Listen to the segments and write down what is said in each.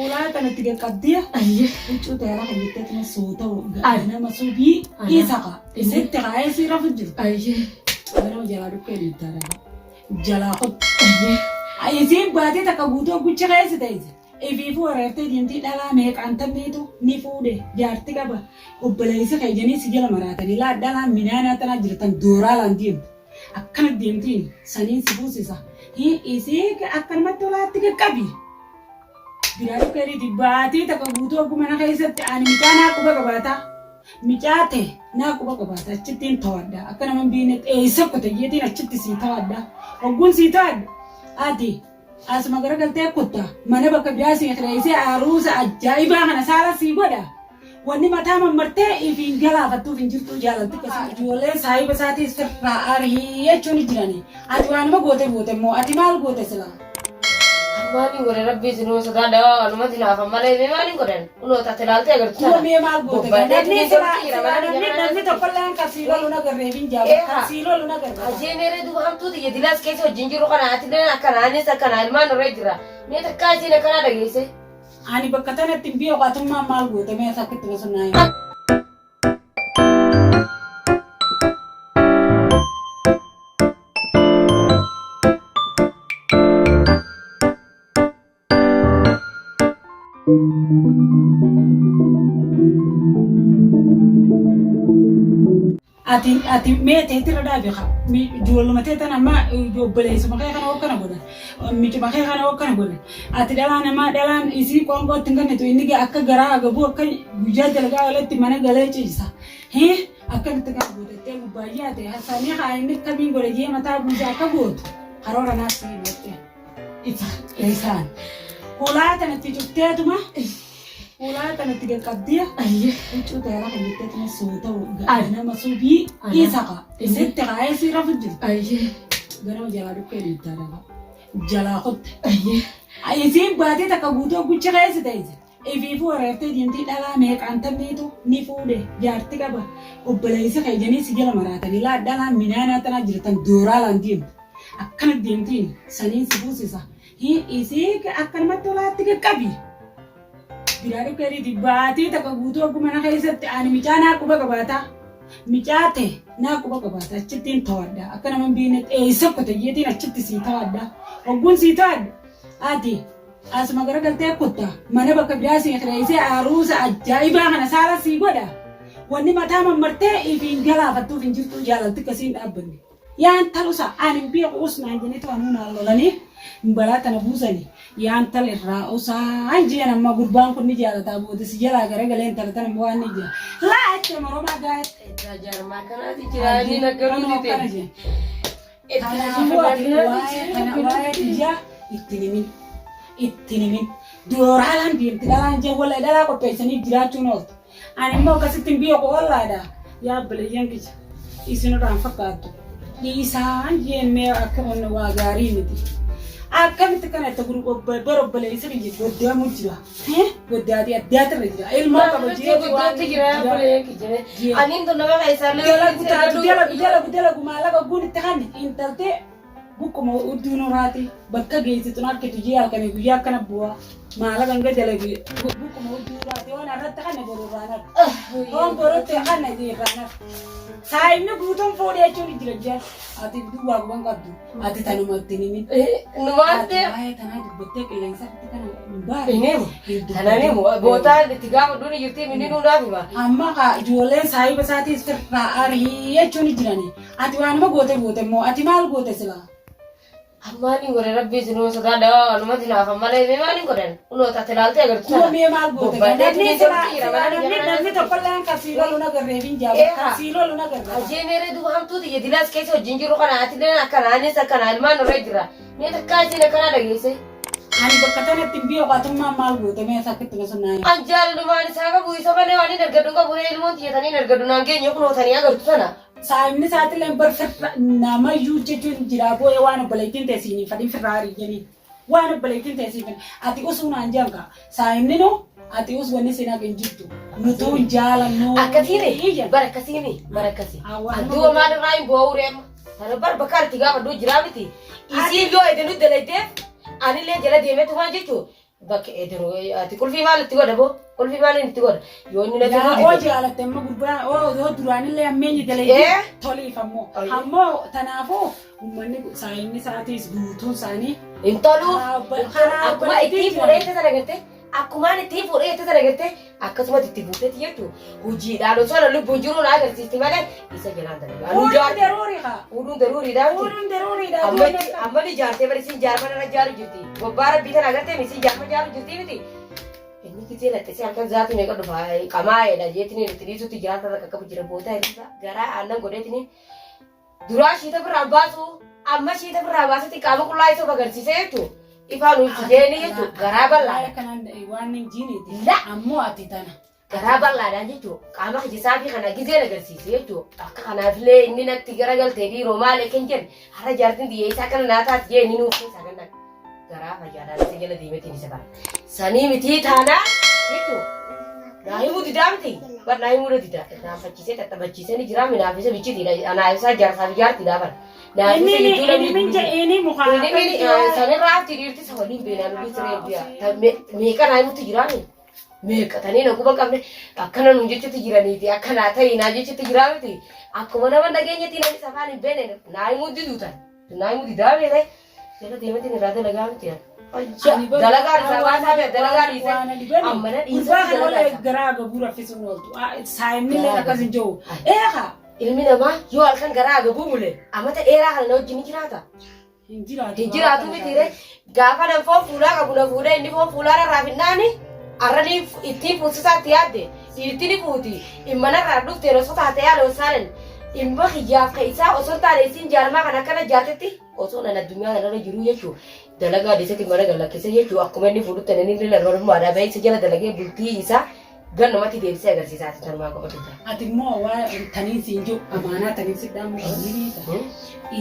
Ulaa tanatti qaqqabdee Ayyee. huccuu teeraa kan jettee tuma soota'u Ay. nama subii Ana. isa kaa isitti kaa'ee si rafu jiru. Ayyee. Ganama jalaa dhukkee miittaadha. Jalaa kottu. Ayyee. Isiin baatee takka guutuu gucha keessa ta'e. Ifiifuu wareertee deemtii dhalaa meeqaan tammeetu ni fuudhe jaarti qaba. Obboleessa kee janii si jala maraatanii laa dhalaan minaanaa tanaa jirtan dooraalaan deemtu. Akkana deemtiin saniin si fuusisa. Isii akkanumatti olaatti qaqqabi. Biraa dhukkee baatii takka guutuu oggu mana keessatti ani micaa naa quba qabaataa. Micaa ta'e naa quba qabaata achittiin to'adha. Akka nama hin beeknetti eessa kuta jeetiin achitti sii to'adha. Ogguun sii to'adha. Ati asuma garagaltee kutta mana bakka biraa sii kireessee aruusa ajaa'ibaa kana saala sii godha. Wanni mataa mammartee ifiin galaafattuuf hin jirtu jaalalti akkasii. Ijoolleen saahiba isaatii sirraa arii jechuun jirani. Ati waanuma goote goote immoo ati maal goote silaa? Maaliin godhe rabbii isinuma sodaadha waanumatti naafan malee mee maaliin godhan kunoo taate ilaaltee agartu Kuma mee maal goote? Bobba'ee Namni tuqee silaa jira, silaa mana namni jira, namni tokkolleen kan sii lolu nagarree hin jaalu. Kan sii lolu nagarree. Ajee meeree duuba hamtuu tiyya dilaas keessa wajjin jiru kana atileen akkana anis akkana ilmaan irra jira. Mee takkaa isiin akkanaa dhageesse. Ani bakka tanatti hin beeku atummaan maal goote mee akka itti basannaa hima. Ati ati mee teetirra dhaabi kaa ijoolluma tee tana amma obboleessuma kee kana hokkana godhan micuma kee kana hokkana godhan ati dhalaa namaa dhalaan isii qoonqoo itti hin kennitu inni akka garaa agabuu akka guyyaa dalagaa walitti mana galee ciisa hii akkamitti kana gootattee gubbaayyaa ta'e hasaanii haa inni akkamiin godhe jee mataa buuse akka gootu karoora naaf sii himatte isa isaan hulaa tanatti cufteetuma hulaa tanatti qaqqabdee Ayyee. huccuu teeraa kan jettee tuma soota'u Ay. nama subii Ana. isa kaa isitti kaa'ee si rafu jiru. Ayyee. Ganama jalaa dhukkee miittaadha. Jalaa kotte. Ayyee. Isiin baatee takka guutuu gucha keessa ta'e. Ifiifuu wareertee deemtii dhalaa meeqaan tammeetu ni fuudhe jaarti qaba. Obboleessa kee janii si jala maraatanii laa dhalaan minaanaa tanaa jirtan dooraalaan deemtu. Akkana deemtiin saniin si fuusisa. Isii akkanumatti olaatti qaqqabi. Biraa dhukkee baatii takka guutuu oggu mana keessatti ani micaa naa quba qabaataa. Micaa ta'e naa quba qabaata achittiin to'adha. Akka nama hin beeknetti eessa kuta jeetiin achitti sii to'adha. Ogguun sii to'adha. Ati asuma garagaltee kutta mana bakka biraa sii kireessee aruusa ajaa'ibaa kana saala sii godha. Wanni mataa mammartee ifiin galaafattuuf hin jirtu jaalalti akkasii hin dhaabbanne. Yaan talusa ani hin beeku usnaan jennitu anuu naan lolanii balaa tana buusani. Yaan tal irraa usaan jeen amma gurbaan kun ni jaalataa booda si jalaa garagalee intala tana immoo waan ni jira. Laa jettee moromaa gaa'etti. Eddaa jaarmaa kanaati jira inni naggaruu dide. Kanaafuu ati waa'ee kana waa'ee biyyaa ittiin himin. Ittiin himin. Dooraalaan deemti dhalaan jee walla dhalaa qopheessanii jiraachuun ooltu. Ani immoo akkasitti hin beeku ollaadha. Yaa obboleeyyan kiyya isinirraan fakkaattu. Dhiisaan jeen mee akka wanni waa gaarii miti. Akkamitti kana itti bara obboleessa kiyya goddaamu jira. Goddaatii addaatirra jira. Ilmoo qaba jeeti waan Guddootti jira obboleeyyan kiyya. Aniin tun nama keessaallee Dalagu taatu dalagu dalagu dalagu maallaqa guun itti kanne intaltee buqquma udduu nuraati bakka geessitu harkitu jee halkanii guyyaa akkana bu'aa maallaqa hanga dalage buqquma udduu nuraati waan irratti kanne boru irraan harka waan borutti kanne irraan harka saayimni guutuun fuudhee jechuun jira jee ati duwwaa guban qabdu ati tanuma ittiin himin Numaatti waa'ee tanaa dubbattee qilleensatti kana hin baane. hin himu. Kanan himu bootaan itti gaafa duuni jirti inni nuunaaf hima. Amma kaa ijoolleen saahiba isaatii sirraa arii jechuun jirani. Ati waanuma goote goote immoo ati maal goote silaa? Maaliin godhe rabbii isinuma sodaadha waanumatti naafan malee mee maaliin godhan kunoo taate ilaaltee agartu Kuma mee maal goote? Bobba'ee Namni tuqee silaa jira, silaa mana namni jira, namni tokkolleen kan sii lolu nagarree hin jaalu. Kan sii lolu nagarree. Ajee meeree duuba hamtuu tiyya dilaas keessa wajjin jiru kana atileen akkana anis akkana ilmaan irra jira. Mee takkaa isiin akkanaa dhageesse. Ani bakka tanatti hin beeku atummaan maal goote mee akka itti basannaa hima. An jaalalumaan isaa qabu isa malee waan hin argadhu qabu ree ilmoon tiyya tanii hin argadhu naan geenye kunoo tanii agartu tana. Saayimni isaatiillee bar firra namayyuu jechuun jira boo'ee waan obboleettiin ta'e siin hin fadhin firraa ariijanii. Waan obboleettiin ta'e siin fadhin. Ati usuu naan jean kaa. Saayimni nu ati us wanni siin haqa hin jirtu. Nutuu hin jaalannu. Akkasiini bara akkasiini bara akkasii. Ah, waan Duuba maal irraa hin bu'uu ree amma. Kana bar bakka itti gaafadhu jiraa miti. Isiin yoo edenu dalagdeef anillee jala deemeetu waan jechuun. Bakka ediroo ati qulfii maal itti godha boo? Qulfii maaliin itti godha? Yoo inni natti Yaa himuu oo dide. jaalatte amma gurbaa oo yoo duraanillee ammeenyi dalaydee Ee? toliif ammoo. Ayyo. Ammoo tanaafuu uummanni saayinni isaatiis guutuun isaanii Hin tolu. karaa Hin tolu. karaa Akkuma obboleettii ittiin jiran. fuudhee itti sana gartee akkumaan ittiin fuudhee itti sana gartee akkasumatti itti fuuteeti jechuun hojiidhaan osoo na lubbuun jiru na agarsiisti malee isa jalaan dalagaa. Anuu Fuudhuun jaarti. daruuri haa. Fuudhuun daruuriidhaan. Fuudhuun daruuriidha. Amma amma ni jaartee bari siin jaarma irra jaaru jirti. Gobbaa rabbii tana agartee mi siin jaarma jaaru jirti miti. Inni gisee laxxisee halkan zaatii meeqa dhufa qamaa'eedha jeetini itti dhiisutti jiraata irra qaqqabu jira bootaa hir'isa garaa aannan godheetini duraa shiita birraa baasu amma shiita birraa baasetti qaama qullaa isa of agarsiisee jechuun ifaa nuyi jeeni jechuun garaa bal'aadha. Kanaan waan hin jiineeti. La. Ammoo ati tana. Garaa bal'aadhaan jechuun qaama kijisaa fi kana gizeen agarsiise jechuun akka kanaafillee inni natti garagaltee dhiiroo maal kan jedhe har'a jaartiin xiyya isaa kana naa taati jee inni nuuf keessaa gannan garaa fayyaadhaan isa jala deemeetiin isa bara. Sanii mitii taanaa jechuun naa himuu didaa miti bar naa himuu didaa irraanfachiisee tattabachiisee ni jiraa minaaf isa bichitiidha anaa isaa jaarsaa fi jaartiidha bara. Naaf isa Inni gidduu namni inni minja inni mukaa. Inni sanirraa hafti dhiirti isa waliin beenaa nuti siree biyaa meeqa naa himutti jiraame. Meeqatanii na quba qabne akkana nuun jechutti jiraniiti akkanaa ta'ii naa jechutti jiraa miti akkuma nama dhageenyetti namni safaan hin beene naa himuu diduu tan naa himuu didaa beele jala deemetiin irraa dalagaa miti dalagaa isaa baasaa bee dalagaa dhiise amma na dhiise Gurbaa kana dalagaa olee isaa. garaa gabuu raffisuun ooltu. Saayinni akkas hin jiru. Eegaa. Ilmi namaa yoo halkan garaa agabuu bule amata dheeraa kana na wajjin ni jiraata. Hin jiraatu. Hin jiraatu miti ree. Gaafa nan foon fuulaa qabu na fuudhee inni foon fuulaa rarraa finnaani arranii ittiin fuusisaatti yaadde dhiirti ni fuuti dhimma narraa dhufteen osoo taate yaala osaanan dhimma kiyyaaf ka isaa osoo hin taane isiin jaarmaa kan akkana jaartetti osoo nan addunyaa kanarra jiruu jechuu dalagaa dhiisatti mana gallakkise jechuu akkuma inni fuudhutti inni illee larbarummaadhaa bahee isa jala dalagee bultii isaa Gannumatti deebisee agarsiisaa ati tanumaa qofa dubba. Ati immoo waa taniin siin jiru amaanaa taniin si dhaamu qabni beekta.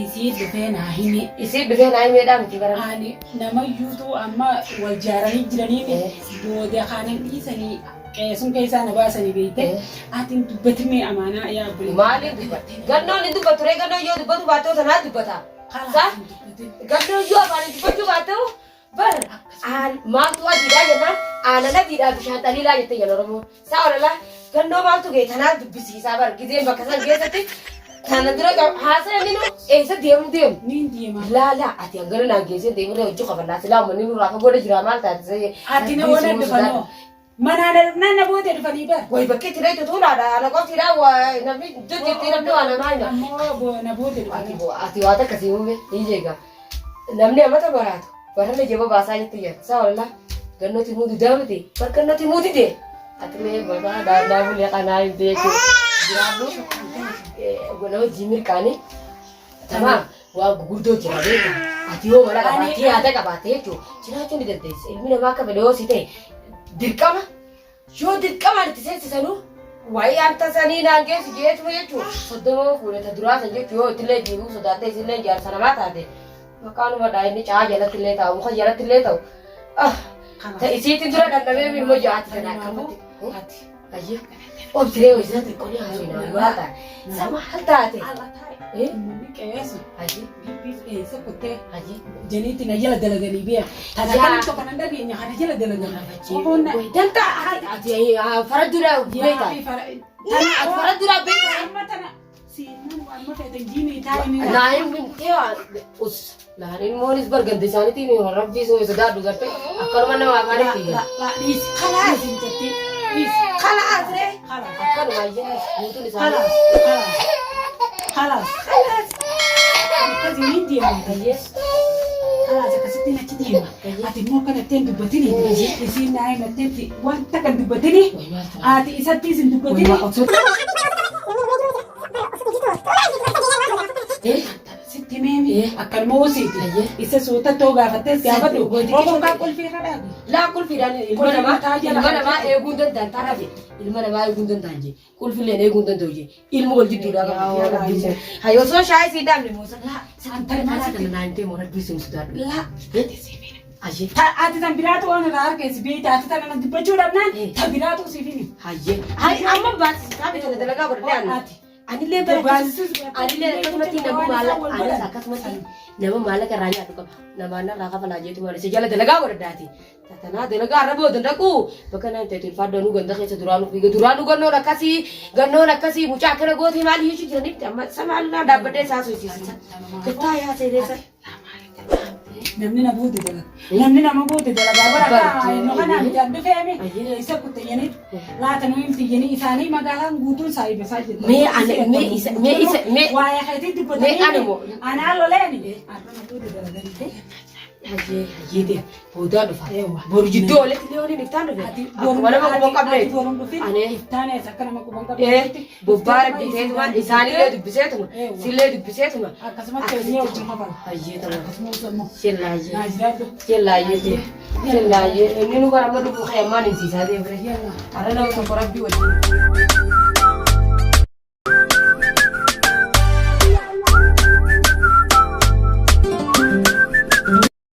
Isii dhufee naa himi. Isii dhufee naa himeedhaa miti bara. Ani nama iyyuutu amma wal jaaranii jiranii booda kaaniin dhiisanii qeesum keessaa na baasanii beekte. Ati hin dubbatinee amaanaa yaa obboleettii. Maaliin dubbata? Gannoon hin dubbatu ree gannoon yoo dubbatu baattoo tanaa dubbata. Kalaas hin dubbatin. Gannoon yoo afaan hin dubbachuu baattoo Bar aan maaltu adiidhaa jennaan aanan adiidhaa bishaan xaliilaa jette jedhan Oromoon. Saa olalaa gannoo maaltu ga'e tanaa dubbisiisaa bar gizeen bakka san keessatti tana dura haasa'e inni nu eessa deemu deemu. Niin deema. Laalaa ati hangana naan geessee deemuree hojii qofannaa silaa uummanni nurraa fagoo jira maal taate ta'e. Ati na wala dhufanoo. Manaan dhufnaan na booda dhufanii bar. Way bakki itti reetu tuulaadha ana qoftiidha namni jojjetti namni waa namaa hima. Ammoo na booda Ati dhufanii. bo ati waa takka sii uume ni jeega. Namni amata baraatu barana jaba baasaa jetti jira. Saa wallah gannoti muu didaa miti. Bar gannoti muu dide. Ati mee mataa daannaa bulee kanaa hin beeku. Jiraadhu nama hojii mirqaanii. Tamaam waa gurguddoo jira beeku. Ati yoo mala qabaattee yaada qabaatte jechuun jiraachuu ni dandeessa. Ilmi namaa akka fedhe yoo si ta'e dirqama Yoo dirqamaan itti seensisanuu waa'ee anta sanii naan geessu jeetuma jechuun 30 fuudhe ta duraa san jechuun yoo ittillee deebi'uu sodaattee isillee jaarsa namaa taate maqaanuma dhaa inni caa jalatti illee taa'u muka jalatti illee ta'u ah ta isiitti dura dhandhamee ilmoo jaati kana akkamatti Ati. Ayya obsiree hojisaa xiqqoo ni haasofna waa taate sama hal taate Eh? Uummanni qe'eessu Ayya gibbiif eessa kuttee ayya janiitti na jala dalaganii beeka. Tana Yaa. kan tokko nan dhageenya kana jala dalagan. Qofoon na Dantaa ati fara dura beekta. Ati fara dura beekta. Amma tana siinaan waan amma feetan jiinii taa'anii. Naayin bintee us naayin moonis bargante isaaniitiin rabbii soo sodaadhu garte akkanuma nama afaan itti La la dhiisi. Kalaas. Dhiisi jettee dhiisi. Kalaas ree. Kalaas. Akkanuma iyyee guutuun isaanii. Kalaas. Kalaas. Kalaas. Akkasii ni deema. Iyyee. Kalaas akkasitti achi deema. Ati immoo akkana ittiin dubbatini. Isiin naa himatteetti wanta kan dubbatini. Ati isattis hin dubbatini. Sitti meemi akkanuma hosiiti. Isa suutattoo gaafattees gaafadhu. Oboon kaa qulfii irra dhaabi. Laa qulfiidhaan ilma namaa ilma namaa eeguu hin danda'an taraa jee ilma namaa eeguu hin danda'an jee qulfilleen eeguu hin danda'u jee ilma wal jidduudhaa qaba. Hayo osoo shaayii sii dhaabne moosa laa Antana kana naan ta'e moo rabbii sun sodaadhu. Laa. Ati si fina. Hayyee Ati tan biraatu waan irraa harkeessi beekta. Ati tan ana dubbachuu dhabnaan ta biraatu si fini. hayyee. Hayi amma baasisisaa bitana dalagaa godhadhee aannan. Ati. Anillee bara anillee akkasumatti nama maallaqa anis akkasumatti nama maallaqa irraa nyaatu qaba. Namaan irraa kafalaa jeetu malee isa jala dalagaa godhadhaati. Tatanaa dalagaa irra booda dhaqu bakka naan ta'e ulfaadha nu ganda keessa duraanuu fiiga duraanuu gannoon akkasii gannoon akkasii mucaa akkana gootee maali jechuu jiranitti amma samaallaa dhaabbadhee isaa sochisiisa. Gattaa yaa seenee sana. Namni na buute dalaga. Namni nama buute dalagaa bara kaa'e kana midhaan dhufeemi. Isa kuttayyanii laata nu himtiyyanii isaanii magaalaan guutuun saayiba isaa jirti. Mee ana mee isa mee isa mee Waa'ee keetii dubbatanii. Mee ana moo? Anaa loleeni. Har'a na buute dalaganii. Hayyee hayyee deema boodaa dhufa. Eewwa. Boru jidduu walitti illee waliin iftaan dhufe. Akkuma nama quban qabne. Ati boruun dhufin. Anee. Iftaan eessa akka nama quban qabne. Bobbaa rabbiiteetuma isaanillee dubbiseetuma sillee dubbiseetuma. Akkasumatti eenyee wajjin kafala. Hayyee ta'u. Akkasumas immoo. Jellaayyee. Naa jiraadhu. Jellaayyee. Jellaayyee. Inni nu bara amma dhufuu kee ammaan hin siisaa deemre. Yalla. Har'a nama tokko rabbii wajjin.